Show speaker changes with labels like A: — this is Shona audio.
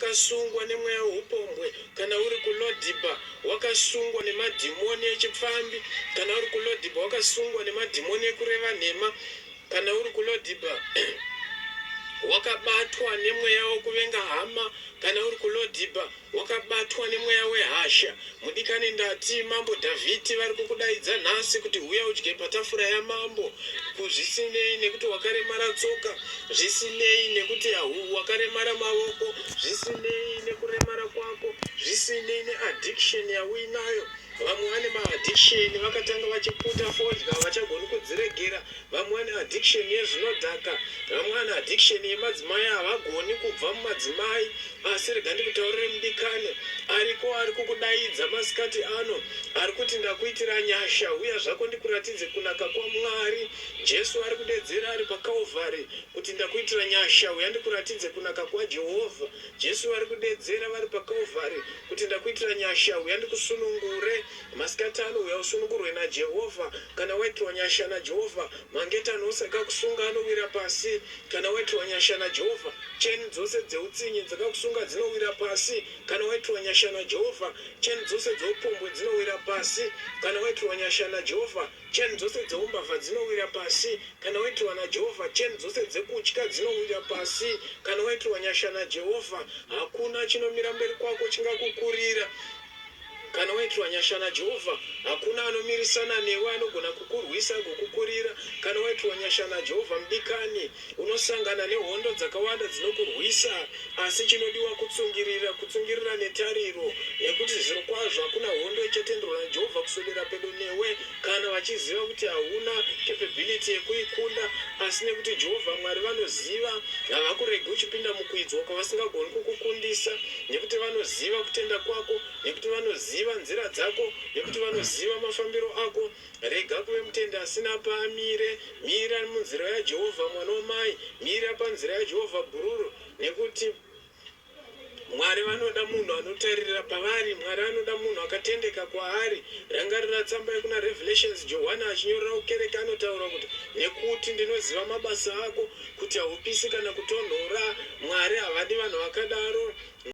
A: wakasungwa nemweya weupombwe, kana uri kuLodhiba wakasungwa nemadhimoni echipfambi, kana uri kuLodhiba wakasungwa nemadhimoni ekureva nhema, kana uri kuLodhiba wakabatwa nemweya wekuvenga hama, kana uri kuLodhiba Wakabatwa nemweya wehasha. Mudikani ndati mambo Dhavhiti vari kukudaidza nhasi kuti huya udye patafura yamambo. Zvisinei nekuti wakaremara tsoka, zvisinei nekuti wakaremara mavoko, zvisinei nekuremara kwako, zvisinei neaddiction yauinayo. Vamwe vane maaddiction vakatanga vachiputa fodya havachagoni kudziregera. Vamwe vane addiction yezvinodhaka, vamwe vane addiction yemadzimai havagoni kubva mumadzimai. Asi rega ndikutaurire mudikani, ariko ari kukudaidza masikati ano, ari kuti ndakuitira nyasha, huya zvako ndikuratidze kunaka kwaMwari. Jesu ari kudedzera ari paCalvary kuti ndakuitira nyasha, huya ndikuratidze kunaka kwaJehovha. Jesu vari kudedzera vari paCalvary kuti ndakuitira nyasha, huya ndikusunungure. Masikati ano huya usunungurwe naJehovha. Kana waitirwa nyasha naJehovha, mangetani ose akakusunga anowira pasi. Kana waitirwa nyasha naJehovha, cheni dzose dzeutsinye dzakakusunga dzinowira pasi. Kana waitirwa nyasha naJehovha, cheni dzose dzoupombwe dzinowira pasi. Kana waitirwa nyasha naJehovha, Cheni dzose dzeumbavha dzinowira pasi, kana waitirwa naJehovha, cheni dzose dzekutya dzinowira pasi, kana waitirwa nyasha naJehovha, hakuna chinomira mberi kwako chingakukurira. Kana waitirwa nyasha naJehovha, hakuna anomirisana newe anogona kukurwisa agokukurira. Kana waitirwa nyasha naJehovha, mudikani, Unosangana nehondo dzakawanda dzinokurwisa, asi chinodiwa kutsungirira, kutsungirira netariro, nekuti zvirokwazvo hakuna hondo ichatenderwa naJehovha kuswedera pedo newe kana vachiziva kuti hauna capability yekuikunda, asi nekuti Jehovha Mwari vanoziva, havakuregi uchipinda mukuidzwa kwavasingagoni kukukundisa, nekuti vanoziva kutenda kwako, nekuti vanoziva nzira dzako, nekuti vanoziva mafambiro ako. Rega kuve mutendi asina paamire. Mira munzira yaJehovha, mwana wamai. Mira panzira yaJehovha, bhururu, nekuti Mwari vanoda munhu anotaririra pavari. Mwari anoda munhu akatendeka kwaari. Rangarira tsamba yekuna Revelations, Johane achinyorera kukereke anotaura kuti, Nekuti ndinoziva mabasa ako, kuti haupisi kana kutonhora. Mwari havadi vanhu vakadaro.